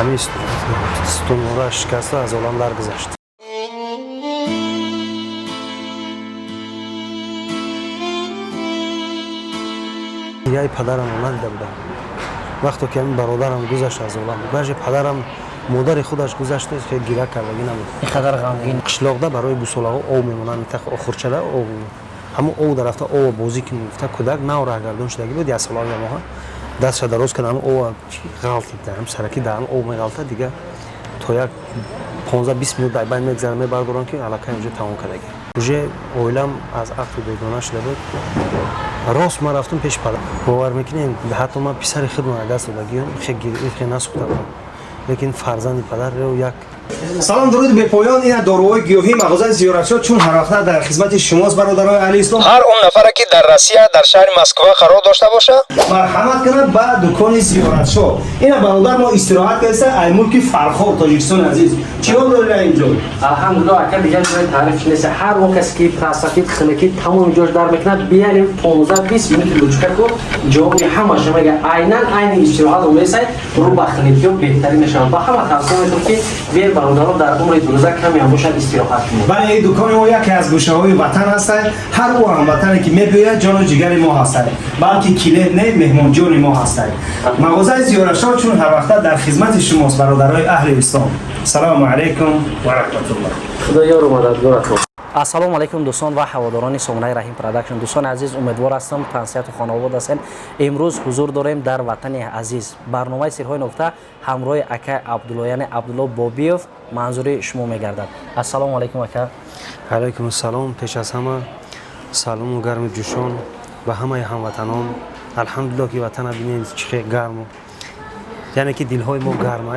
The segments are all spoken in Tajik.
Ҳамин сутунмӯҳра шикаста аз олам даргузашт. Гиряи падарамро надида будам. Вақто ки ҳамин бародарам гузашт аз олам, даже падарам модари худаш гузашт, хел гиря кардагӣ набуд. Ин қадар ғамгин. Қишлоқда барои гусолаҳо ов мемонанд, охурчада ов, ҳамон ов дарафта ова бозӣ кунем гуфта, кӯдак нав раҳгардон шудагӣ буд, як сола ямоҳа, дастша дароз карда, ҳамон ова ғалтид, ҳам сараки дар ҳамон ов меғалта, дига то як 15-20 минут дар байн мегзара, мебардорам ки аллакай уже тамом кардагӣ. Уже оилам аз ақли бегона шуда буд. Рост ман рафтам пеши падар. Бовар мекунем, ҳатто ман писари худро даст додагиём, хе насухта будам, лекин фарзанди падар як. Салом, дуруди бепоён. Ина доруҳои гиёҳии мағозаи Зиёратшо чун ҳарвақта дар хизмати шумост, бародарои аҳли ислом. Ҳар он нафаре ки дар Россия, дар шаҳри Москва қарор дошта бошад, марҳамат кунад ба дукони Зиёратшо. Ина бародар мо истироҳат кардаста, ай мулки Фархор, Тоҷикистони азиз. Чӣ ҳол доред инҷо? Алҳамдулиллоҳ, ака, дигар ҷои таъриф нест. Ҳар он касе ки простатит, хунукӣ, тамоми ҷош дар мекунад, биялим 15-20 минути лучка ку ҷавоби ҳамаша мега. Айнан айни истироҳат омесай, рӯ ба хунукиё беҳтарин мешавад. Ба ҳама тавсия метавон ки бер бародарон дар умри дурӯза каме ҳам бошад истироҳат кунед. Бале, ин дукони мо яке аз гӯшаҳои ватан ҳастад. Ҳар ӯ ҳамватане ки мебиёяд, ҷону ҷигари мо ҳастад, балки килет не, меҳмонҷони мо ҳастад. Мағозаи Зиёратшо чун ҳарвақта дар хизмати шумост, бародарои аҳли ислом. Ассалому алайкум ва раҳматуллоҳ. Худо ёру мададгоратон. Ассалому алайкум, дӯстон ва ҳаводорони сомонаи Раҳим Продакшн. Дӯстони азиз, умедвор ҳастам, тансиҳату хонавод ҳастем. Имрӯз ҳузур дорем дар ватани азиз. Барномаи Сирҳои нуфта ҳамроҳи акай Абдулло, яъне Абдулло Бобиев, манзури шумо мегардад. Ассалому алайкум, ака. Алайкум ассалом. Пеш аз ҳама салому гарми ҷӯшон ба ҳамаи ҳамватанон. Алҳамдулиллоҳ, ки ватана бинед, чӣ хел гарму, яъне ки дилҳои мо гарма.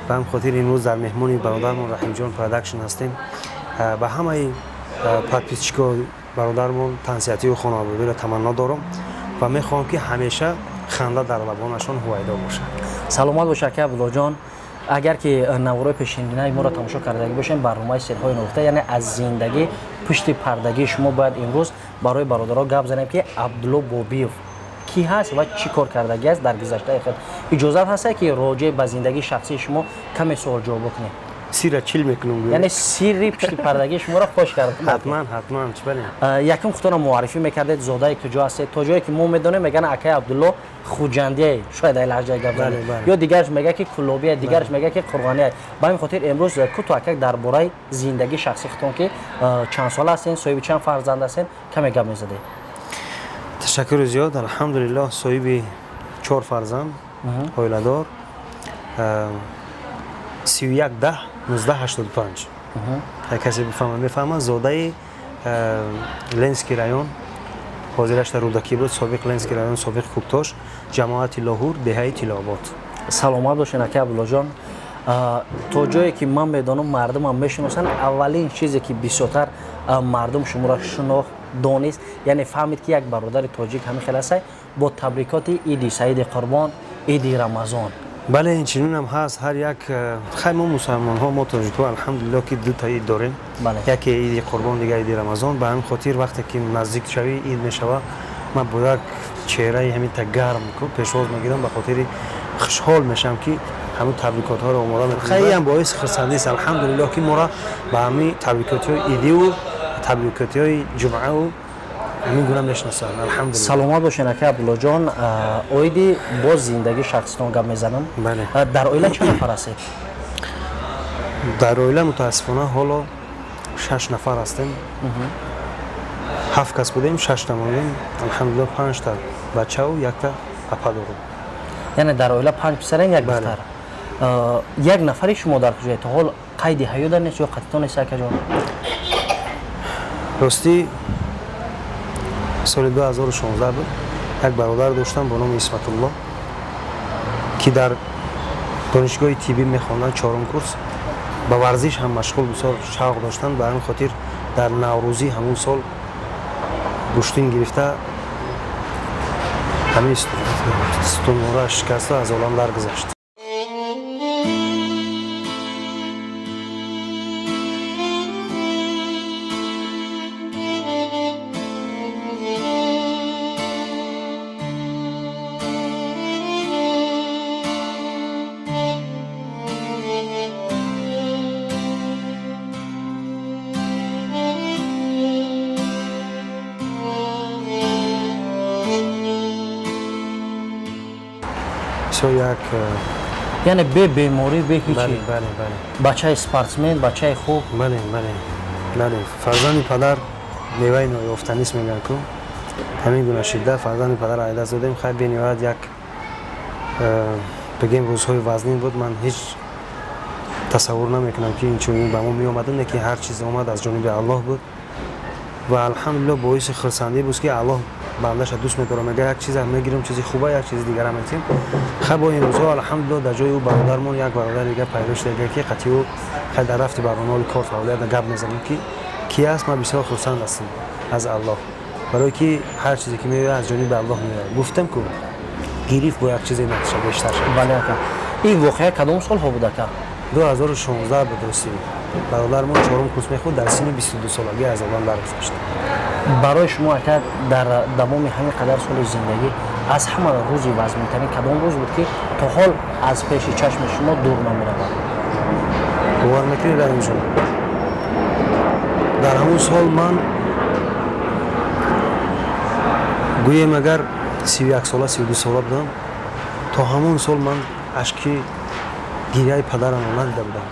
Ба ҳамин хотир имрӯз дар меҳмони бародармон Раҳимҷон Продакшн ҳастем. Ба ҳамаи подписчико бародармон тансиҳатию хонаводиро таманно дорам ва мехоҳам, ки ҳамеша ханда дар лабонашон ҳувайдо бошад. Саломат бош, ака Абдуллоҷон. Агар ки наворои пешинаи моро тамошо кардагӣ бошем, барномаи Сирҳои нуфта, яъне аз зиндагӣ пушти пардагии шумо, бояд имрӯз барои бародаро гап занем, ки Абдулло Бобиев кӣ ҳаст ва чӣ кор кардагӣ аст дар гузаштаи худ. Иҷозат ҳаста, ки роҷеъ ба зиндагии шахсии шумо каме суол ҷавоб кунем? Сира чил мекунам. Яъне сирри пушти пардагии шуморо фош кардам. Ҳатман, ҳатман, чӣ бале. Якум, худтонро муаррифӣ мекардед, зодаи куҷо ҳастед? То ҷое ки мо медонем, мегӯянд, акаи Абдулло хуҷандие, шояд ай лаҳҷаи гап занед, ё дигараш мега, ки кулобие, дигараш мега, ки қурғоние. Ба ҳамин хотир имрӯз кӯтоҳ акак дар бораи зиндагии шахсии худтон, ки чанд сола ҳастен, соҳиби чанд фарзанд ҳастен, каме гап мезадед. Ташаккури зиёд. Алҳамдулиллоҳ, соҳиби чор фарзанд, оиладор. 31.10.1985, касе бифаҳма, мефаҳма. Зодаи Ленский район, ҳозираш дар Рӯдакӣ буд, собиқ Ленский район, собиқ Кӯктош, ҷамоати Лоҳур, деҳаи Тилообод. Саломат бошед, ака Абдуллоҷон. То ҷое ки ман медонам, мардумам мешиносанд, аввалин чизе ки бисёртар мардум шуморо шинохт, донист, яъне фаҳмид, ки як бародари тоҷик ҳамин хел ҳастай, бо табрикоти Иди Саиди Қурбон, Иди Рамазон. Бале, инчунинам ҳаст. Ҳар як хай, мо мусалмонҳо, мо тоҷикҳо, алҳамдулиллоҳ, ки дута ид дорем: яке Иди Қурбон, дигар Иди Рамазон. Ба ҳамин хотир вақте ки наздикшавии ид мешавад, ман бо як чеҳраи ҳаминта гарм пешвоз мегирам, ба хотири хушҳол мешавам, ки ҳамин табрикотҳоро омода мекунам. Хайам боиси хурсандист, алҳамдулиллоҳ, ки моро ба ҳамин табрикотҳои идиву табрикотҳои ҷумъаву ҳамин гуна мешиносанд, алҳамдулиллоҳ. Саломат бошед, ака Абдуллоҷон. Оиди боз зиндагии шахситон гап мезанам. Дар оила чанд нафар ҳастед? Дар оила, мутаассифона, ҳоло шаш нафар ҳастем. Ҳафт кас будем, шашта мондем, алҳамдулиллоҳ. Панҷта бачаву якта апа дорем. Яъне дар оила панҷ писарен, як духтар. Як нафари шумо дар куҷое, то ҳол қайди ҳаёта нест ё қатитон нест, акаҷон? Ростӣ, соли 2016 буд, як бародар доштам бо номи Исматулло, ки дар донишгоҳи тиббӣ мехонданд, чорум курс, ба варзиш ҳам машғул, бисёр шавқ доштанд. Ба ҳамин хотир дар наврӯзӣ ҳамун сол гӯштин гирифта, ҳамин сутунмӯҳра шикаста аз олам даргузашт. Бисёр як Яъне бе беморӣ, бе ҳичи. Бале, бале. Бачаи спортсмен, бачаи хуб. Бале, бале, бале. Фарзанди падар меваи ноёфтанист, мегӯянд ку, ҳамин гуна шидда фарзанди падар аз даст додем. Хай, бениҳоят як бигем, рӯзҳои вазнин буд. Ман ҳеҷ тасаввур намекунам, ки инчунин ба мо меомадам, не ки ҳар чиз омад, аз ҷониби Аллоҳ буд. Ва алҳамдулилло, боиси хурсандӣ буд, ки Аллоҳ бандаша дӯст медорам, мега, як чиза мегирам, чизи хуба, як чизи дигара метиҳем. Хай, бо ин рӯзҳо, алҳамдулилло, дар ҷои ӯ бародармон, як бародари дигар пайдо шуда, ки қатъи ӯ, хай, дар рафти барномаи кор фаъолият гап мезанем, ки ки аст. Ман бисёр хурсанд ҳастам аз Аллоҳ, барое ки ҳар чизе ки меояд, аз ҷониби Аллоҳ меояд. Гуфтам ку, гирифт бо як чизе наша бештар шуд. Бале, ака. Ин воқеа кадом солҳо буд, ака? 2016 буд, ростӣ. Бародармон чорум курс мехӯрд, дар синни 22 солагӣ аз олам даргузашт. Барои шумо, ака, дар давоми ҳамин қадар соли зиндагӣ аз ҳама рӯзи вазминтарин кадом рӯз буд, ки то ҳол аз пеши чашми шумо дур намеравад? Бовар мекунӣ, Раҳимҷон, дар ҳамон сол ман, гӯем, агар 31 сола, 32 сола будам, то ҳамон сол ман ашки гиряи падарамро надида будам.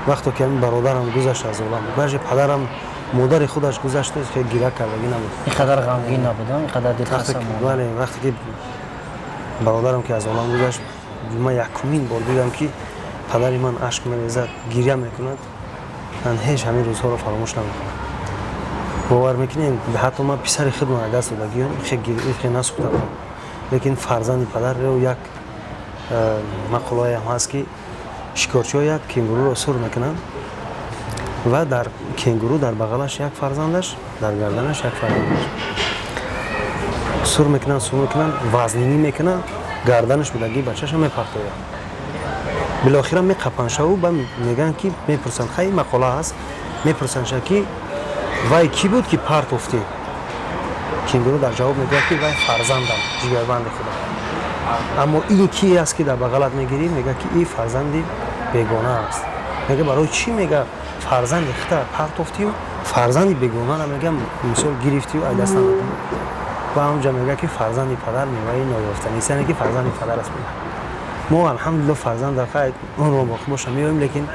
Вақто ки ҳамин бародарам гузашт аз олам, даже падарам, модари худаш гузашт, хеле гиря кардагӣ набуд. Ин қадар ғамгин набудам, ин қадар дилхаста. Бале, вақте ки бародарам ки аз олам гузашт, ман якумин бор дидам, ки падари ман ашк мерезад, гиря мекунад. Ман ҳеҷ ҳамин рӯзҳоро фаромӯш намекунам. Бовар мекунем, ҳатто ман писари худро аз даст додагиём, хе насӯхта будам, лекин фарзанди падар, як мақолаам ҳаст, ки шикорчиҳо як кенгуруро сур мекунанд ва дар кенгуру дар бағалаш як фарзандаш, дар гарданаш як фарзандаш. Сур мекунанд, сур мекунанд, вазнинӣ мекунанд, гарданаш будаги бачаша мепартояд. Билохира меқапанд шаву ба мегӯянд, ки мепурсанд, хай, мақола ҳаст, мепурсанд ша, ки вай кӣ буд, ки партофтӣ? Кенгуру дар ҷавоб мегӯяд, ки вай фарзандам, ҷигарбанди худам. Аммо ин ки аст, ки дар бағалат мегирӣ? Мега, ки ин фарзанди бегона аст. Мега, барои чӣ, мега, фарзанди хита партофтию фарзанди бегонара, мега, мисол гирифтию ай даст надодӣ? Ва ҳамҷа мега, ки фарзанди падар меваи ноёфтанист, яъне ки фарзанди падар аст, мега. Мо, алҳамдулилло, фарзанд дар, хай, онро боқӣ боша, меоем, лекин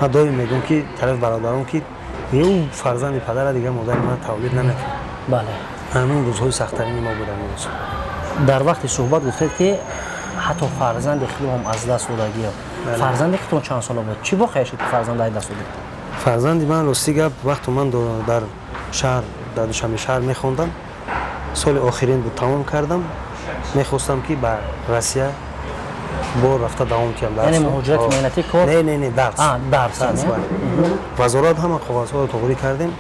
ман доим мегӯям, ки тараф бародарон, ки ӯ фарзанди падара дигар модари ман тавлид намекунад. Ҳамин рӯзҳои сахттарини мо буд ҳамин рӯз. Дар вақти суҳбат гуфтед, ки ҳатто фарзанди худам аз даст додагиё. Фарзанди худтон чанд сола буд? Чӣ воқеа шуд, ки фарзанд аз даст додед? Фарзанди ман, рости гап, вақто ман дар шаҳр, дар Душанбе шаҳр мехондам, соли охирин буд, тамом кардам, мехостам, ки ба Россия бор рафта давом киям. Яъне муҳоҷирати меҳнатӣ, кор? Не, не, не, дарс. Дарс. Вазорат ҳама коғазҳоро тоғрӣ кардем.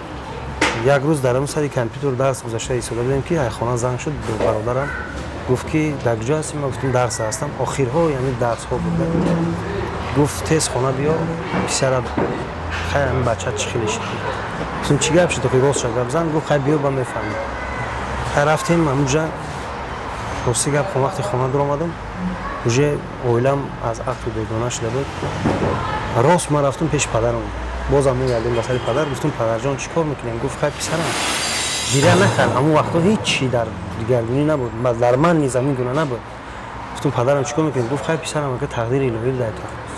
Як рӯз дар ҳамн сари компютер дарс гузашта истода будем, ки хона занг шуд. Бародарам гуфт, ки дар куҷо ҳастем? Ма гуфтем, дарс ҳастам, охирҳо, яъне дарсҳо буда. Гуфт, тез хона биё, писара, хай, ҳамин бача чӣ хеле шид. Гуфтем, чӣ гап шуд, рост ша гап зан. Гуфт, хай, биё, ба мефаҳмем. Хай, рафтем ҳамунҷа. Рости гап, вақти хона дуромадам, уже оилам аз ақли бегона шуда буд. Рост ман рафтам пеши падарам, бозам мегардем ба сари падар. Гуфтам, падарҷон, чӣ кор мекунем? Гуфт, хай, писарам, гиря накард. Ҳамон вақтҳо ҳеҷ чи дар дигаргунӣ набуд, дар ман низ ҳамин гуна набуд. Гуфтам, падарам, чӣ кор мекунем? Гуфт, хай, писарам, ака, тақдири илоҳӣ дар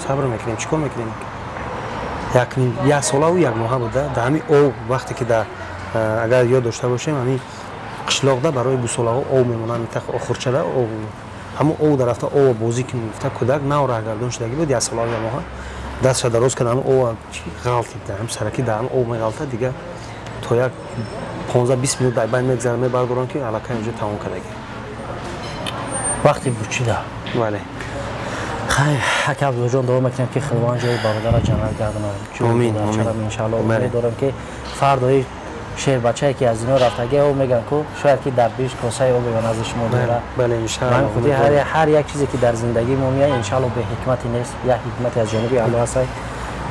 сабр мекунем, чӣ кор мекунем? Як солаву як моҳа буда. Дар ҳамин об, вақте ки дар, агар ёд дошта бошем, ҳамин қишлоқда барои гусолаҳо об мемонанд, охурчада об, ҳамон об дар рафта об бозӣ кунем гуфта, кӯдак нав раҳгардон шудагӣ буд, як солаву як моҳа, дастша дароз кард, ҳамон об ғалтид, ҳам сараки дар ҳамон об меғалтад. Дига то як 15-20 минут дар байн мегзарад, мебардорам, ки аллакай инҷо тамом кардагӣ. Вақти бучида. Бале. Хай, ака Абдуллоҷон, дуо мекунем, ки Худованд ҷои бародара ҷаннат гардонад. Омин, омин. Иншаалло, умед дорам, ки фардои шербачае, ки аз дунё рафтаги, о мегӯянд ку, шояд ки дар биш косаи оби ба назди шумо дора. Бале, иншаалло. Худи ҳар як чизе, ки дар зиндагии мо меяд, иншаалло, беҳикмате нест, як ҳикмате аз ҷониби Аллоҳ ҳастай.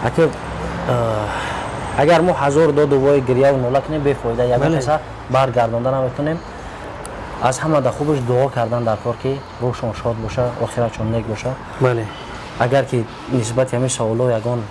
Ака, агар мо ҳазор доду вой, гиряву нола кунем, бефоида, ягон каса баргардонда наметонем. Аз ҳама да хубаш дуо кардан дар кор, ки рӯҳшон шод боша, охиратшон нек боша. Бале. Агар ки нисбати ҳамин саволҳо ягон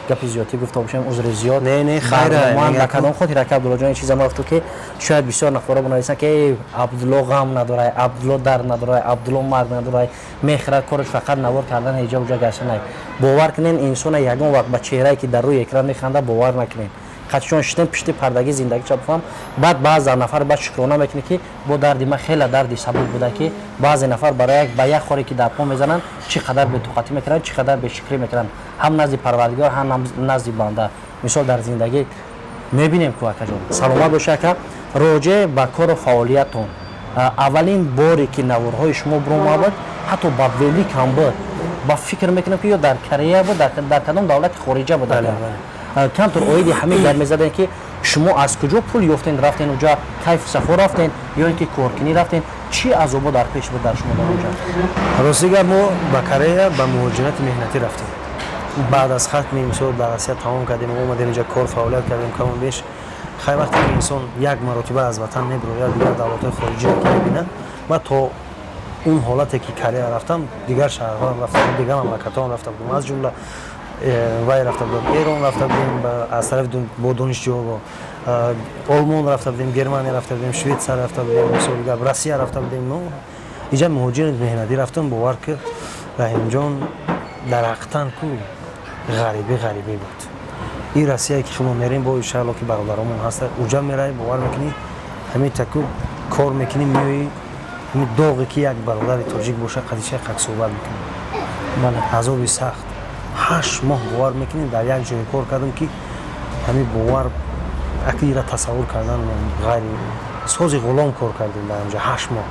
Гапи зиёдтӣ гуфта бошем, узри зиёд. Не, не, хайр. Ман ба кадом хотир, ака Абдуллоҷон, ин чиза гуфту, ки шояд бисёр нафарро бинависанд, ки эй, Абдулло ғам надорай, Абдулло дард надорай, Абдулло марг надорай, мехӯрад, кораш фақат навор кардан, ҳеҷа уҷа гаштанай. Бовар кунен, инсона ягон вақт ба чеҳрае, ки дар рӯи экран механда, бовар накунен. Қатшон шитем, пишти пардагӣ зиндагӣ ча бифаҳм. Баъд баъза нафар баъд шукрона мекунӣ, ки бо дарди ман хеле дарди сабук буда, ки баъзе нафар барои ба як хоре, ки дар по мезананд, чӣ қадар бетоқатӣ мекунанд, чӣ қадар бешукрӣ мекунанд, ҳам назди Парвардигор, ҳам назди банда. Мисол, дар зиндагӣ мебинем ку, акаҷон. Саломат боша, ака. Роҷеъ ба кору фаъолиятон, аввалин боре, ки наворҳои шумо биромад, ҳатто ба велик ҳам буд, ба фикр мекунам, ки ё дар Корея буд, дар кадом давлати хориҷа буд. Камтур оиди ҳамин гап мезадем, ки шумо аз куҷо пул ёфтен, рафтен уҷа, кайфу сафо рафтен ё ин ки коркунӣ рафтен? Чӣ азобо дар пеш буд дар шумо дар онҷа? Рости гап, мо ба Корея ба муҳоҷирати меҳнатӣ рафтем. Баъд аз хатми, мисол, дар Россия тамом кардем, омадем инҷа, кор фаъолият кардем камон беш. Хай, вақте ки инсон як маротиба аз ватан мебирояд, дигар давлатҳои хориҷиро ки мебинад, ма то он ҳолате, ки Корея рафтам, дигар шаҳрҳоам рафтам, дигар мамлакатҳоам рафта будам, аз ҷумла вай рафта будем, Эрон рафта будем аз тарафи бо донишҷӯҳо, Олмон рафта будем, Германия рафта будем, Швейтсар рафта будем, мисоли гап, Россия рафта будем. Ну, инҷа муҳоҷири меҳнатӣ рафтам. Бовар ки, Раҳимҷон, дар ҳақиқтан ку ғарибӣ ғарибӣ буд. Ин Россия, ки шумо мерем, бо иншаалло, ки бародаромон ҳаста, уҷа меравӣ, бовар мекунӣ, ҳамин таку кор мекунӣ, меоӣ, ҳамин доғе, ки як бародари тоҷик боша, қадиша қак суҳбат мекунӣ. Азоби сахт. 8 моҳ, бовар мекунӣ, дар як ҷое кор кардам, ки ҳамин бовар акира тасаввур кардан ғайри сози ғулом кор кардем дар онҷа 8 моҳ.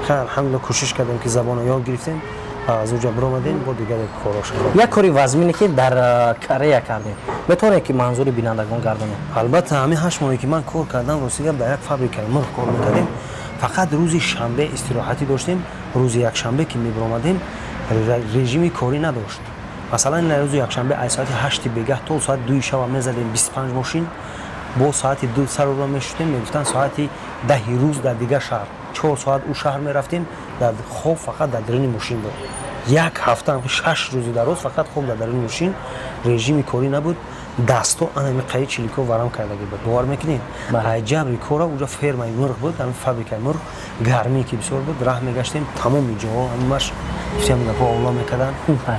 Хай, алҳамдулилла, кӯшиш кардем, ки забонро ёд гирифтем ва аз уҷа биромадем, бо дигар корҳо. Як кори вазмине, ки дар Корея кардем, метавонем, ки манзури бинандагон гардонем? Албатта. Ҳамин 8 моҳе, ки ман кор кардам, рости гап, дар як фабрикаи мурғ кор мекардем. Фақат рӯзи шанбе истироҳатӣ доштем. Рӯзи якшанбе, ки мебиромадем, режими корӣ надошт. Масалан, рӯзи якшанбе аз соати 8-и бегаҳ то соати 2-и шаба мезадем 25 мошин. Бо соати 2 сарро мешудем, мегуфтанд, соати 10-и рӯз дар дигар шаҳр. 4 соат ӯ шаҳр мерафтем. Дар хоб фақат дар даруни мошин буд. Як ҳафта, 6 рӯзи дар рӯз фақат хоб дар даруни мошин, режими корӣ набуд. Дастҳо анами қаи чилико варам кардагӣ буд, бовар мекунед? Ай ҷабри кора. Уҷа фермаи мурғ буд, ҳамин фабрикаи мурғ, гармӣ ки бисёр буд, раҳ мегаштем, тамоми ҷоҳо ҳамаш гуфтем, гапо овла мекардан,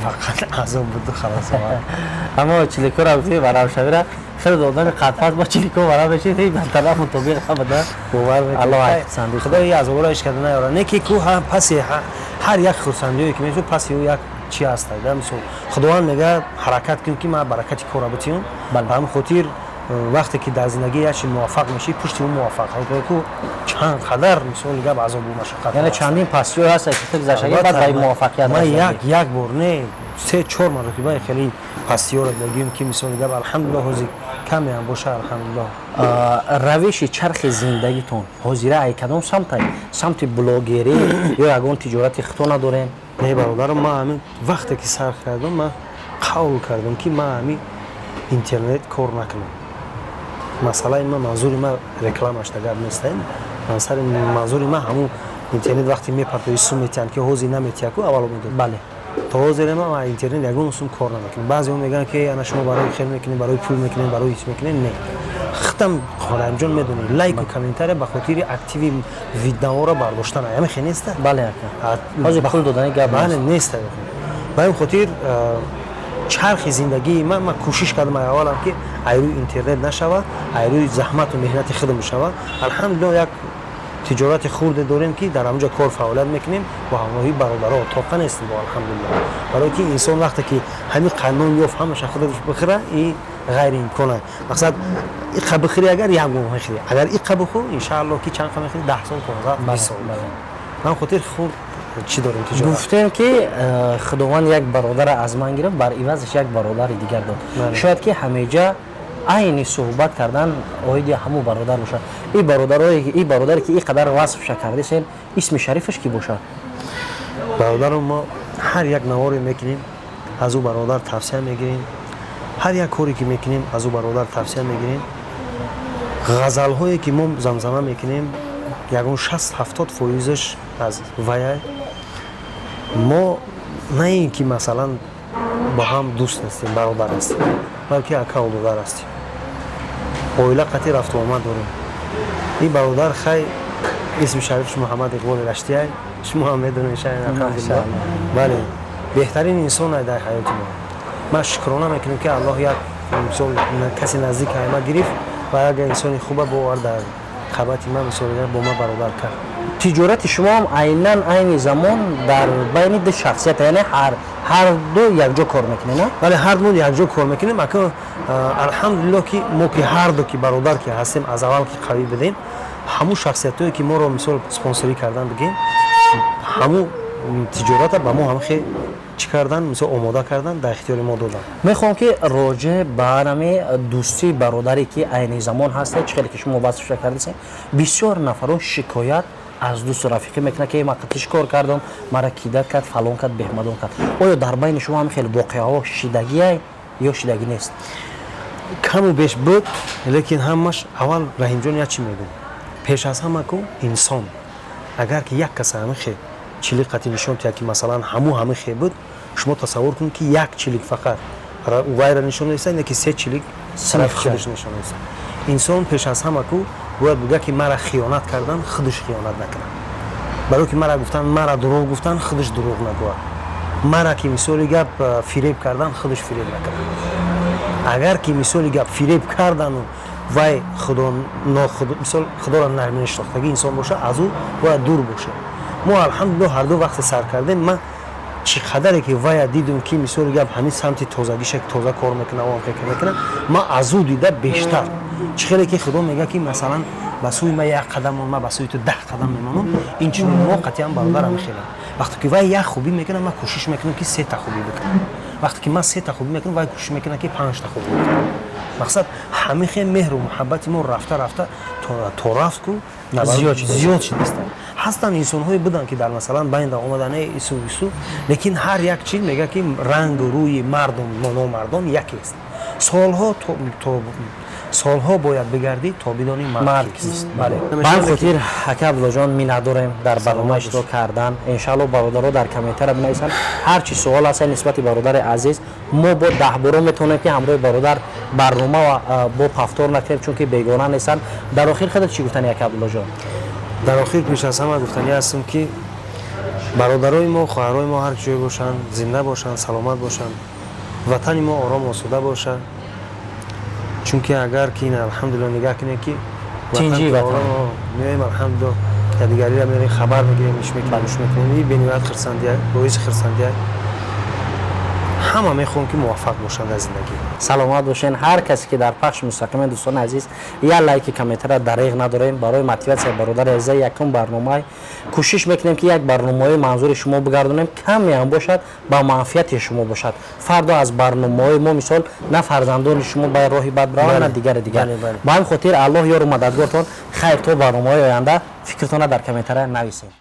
фақат азоб буду халас. Аммо чиликора гуфти, варамшавира хеле одами қадпаст бо чилико варам мешид, бартараф мутобиқ набуда. Бовар. Худо азобро ҳеч карда наёрад. Не ки ку паси ҳар як хурсандиое, ки мешуд, паси ӯ як чи ҳаста. Мисол, Худованд мегӯяд, ҳаракат кун, ки ман баракати кора битиём. Ба ҳамин хотир, вақте ки дар зиндагӣ як чи муваффақ мешӣ, пушти ӯ муваффақ ку чанд қадар, мисоли гап, азобу машаққат. Яъне чандин пастиҳо ҳаст, ки ту гузаштагӣ, баъд ба муваффақият. Ман як бор не, се чор маротиба хеле пастиҳоро дагием, ки, мисоли гап, алҳамдулиллоҳ, ҳозир каме ҳам боша, алҳамдулиллоҳ. Равиши чархи зиндагитон ҳозира ай кадом самтай? Самти блогерӣ ё ягон тиҷорати хито надорем? Не, бародарам, ман ҳамин вақте ки сар кардам, ман қавл кардам, ки ман ҳамин интернет кор накунам. Масъалаи ман, манзури ман рекламаш дагар нестем. Манзури ман ҳамун интернет, вақте мепартои, сум метиҳанд, ки ҳозир наметиҳаку, аввало медод. То ҳозир ман интернет ягон сум кор намекунам. Баъзеҳо мегӯянд, ки ана шумо барои хел мекунед, барои пул мекунед, барои ҳис мекунед. Не, хитам Раҳимҷон, медонӣ, лайку комментария ба хотири активи видеоро бардоштан, ҳами хел неста. Бале, ака, ҳозир пул додани гап. Бале, неста. Ба ин хотир чархи зиндагии ман кӯшиш кардам аввалам, ки айрӯи интернет нашава, айрӯи заҳмату меҳнати худам шава. Алҳамдулиллоҳ, як тиҷорати хурде дорем, ки дар ҳамонҷо кор фаъолият мекунем бо ҳамроҳии бародаро. Тоқа нестем бо, алҳамдулиллоҳ. Барое ки инсон вақте ки ҳамин қанон ёфт, ҳамаша худаш бихӯра, и ғайриимкон аст. Мақсад, иқа бихӯри, агар як моҳ мехӯри, агар иқа бихӯр, иншаалло, ки чанд қа мехӯри, 10 сол, 15, 20 сол. Ман хотир хурд чӣ дорем, тиҷорат. Гуфтем, ки Худованд як бародара аз ман гирифт, бар ивазаш як бародари дигар дод. Шояд ки ҳамеҷа айни суҳбат кардан оиди ҳамун бародар бошад. И бародарое, и бародаре, ки ин қадар васфша кардесен, исми шарифаш кӣ бошад? Бародаро, мо ҳар як наворе мекунем, аз ӯ бародар тавсия мегирем. Ҳар як коре, ки мекунем, аз ӯ бародар тавсия мегирем. Ғазалҳое, ки мо замзама мекунем, ягон 60-70 фоизаш аз ваяй. Мо на ин ки, масалан, Бо ҳам дӯст ҳастем, бародар ҳастем, балки акаву додар ҳастем, оила қатъи рафту омад дорем. Ин бародар, хай, исми шарифш Муҳаммад Иқболи Раштияй, шумо ҳам медонед, шайх, алҳамдулиллоҳ. Бале, беҳтарин инсон ай дар ҳаёти мо. Ман шукрона мекунем, ки Аллоҳ як, мисол, касе наздик ма гирифт ва як инсони хуба бовар дар қабати ман, мисол, бо ма бародар кард. Тиҷорати шумо ҳам айнан айни замон дар байни ду шахсият, яъне ҳар ду якҷо кор мекунед, на? Бале, ҳар ду якҷо кор мекунем, ака. Алҳамдулиллоҳ, ки мо ки ҳар ду ки бародар ки ҳастем, аз аввал ки қавӣ будем, ҳамун шахсиятҳое ки моро, мисол, спонсорӣ кардан, бигем, ҳамун тиҷората ба мо ҳам хе чӣ кардан, мисол, омода кардан, дар ихтиёри мо додан. Мехоҳам, ки роҷеъ ба ҳами дӯстии бародаре, ки айни замон ҳастед, чӣ хеле ки шумо васфша кардасем, бисёр нафарҳо шикоят аз дӯсту рафиқӣ мекунад, ки ман қатиш кор кардам, мара кидать кард, фалон кард, беҳмадон кард. Оё дар байни шумо ҳам хеле воқеаҳо шидагиай ё шидагӣ нест? Каму беш буд, лекин ҳамаш аввал, Раҳимҷон, як чӣ мегӯм: пеш аз ҳама ку инсон агар ки як каса ҳами хе чилик қати нишон диҳад, ки масалан ҳаму ҳами хе буд, шумо тасаввур кунед, ки як чилик фақат вайра нишон додиста, не ки се чилик тарафи худаш нишон додиста. Инсон пеш аз ҳама ку бояд буга, ки мара хиёнат кардан, худаш хиёнат накунад, барое ки мара гуфтан, мара дурӯғ гуфтан, худаш дурӯғ нагӯяд, мара ки, мисоли гап, фиреб кардан, худаш фиреб накунад. Агар ки, мисоли гап, фиреб кардану вай худо, мисол, худоро намешинохтагӣ инсон боша, аз ӯ бояд дур боша. Мо, алҳамдулиллоҳ, ҳарду вақте сар кардем, ман чӣ қадаре ки вая дидум, ки, мисоли гап, ҳамин самти тозагиша тоза кор мекунад, мекунад, ман аз ӯ дида бештар. Чӣ хеле ки Худо мегӯяд, ки масалан, ба сӯи ма як қадам, ма ба сӯи ту 10 қадам мемонам, инчунин мо қатъиян бародарам хелем. Вақте ки вай як хубӣ мекунад, ман кӯшиш мекунам, ки сета хубӣ бикунам. Вақте ки ман сета хубӣ мекунам, вай кӯшиш мекунад, ки панҷта хубӣ бикунам. Мақсад, ҳамин хел меҳру муҳаббати мо рафта рафта то рафт ку зиёд шидаста. Ҳастанд инсонҳое буданд, ки дар, масалан, байнда омадане, ису ису, лекин ҳар як чиз мегӯяд, ки рангу рӯи мардум номардон якест. Солҳо то солҳо бояд бигардӣ, то бидонӣ мард кист. Бале, ба ҳамин хотир, ака Абдуллоҷон, миннатдорем дар барнома иштирок кардан. Иншаалло, бародаро дар комментария бинависанд ҳар чи суол аст нисбати бародари азиз. Мо бо даҳборо метавонем, ки ҳамроҳи бародар барнома бо повтор накунем, чунки бегона нестанд. Дар охир худат чӣ гуфтани, ака Абдуллоҷон? Дар охир, пеш аз ҳама, гуфтанӣ ҳастам, ки бародарои мо, хоҳарои мо ҳар ҷое бошанд, зинда бошанд, саломат бошанд, ватани мо ором осуда бошад. Чунки агар ки ин, алҳамдулилла, нигаҳ кунем, ки меоем, алҳамдулилла, якдигариро мерем, хабар мегирем, иш мекунем, уш мекунем, и бениҳоят хирсандия, боиси хирсандия. Ҳама мехоҳам, ки муваффақ бошанд дар зиндагӣ. Саломат бошен. Ҳар касе ки дар пахши мустақиме, дӯстони азиз, як лайки, комментара дареғ надорем барои мотиватсияи бародари азиза. Якум барномаи кӯшиш мекунем, ки як барномаҳои манзури шумо бигардонем, каме ҳам бошад, ба манфиати шумо бошад. Фардо аз барномаҳои мо, мисол, на фарзандони шумо ба роҳи бад бираванд, на дигари дигар. Ба ҳамин хотир, Аллоҳ ёру мададгортон. Хайр, то барномаҳои оянда. Фикртона дар комментария нависем.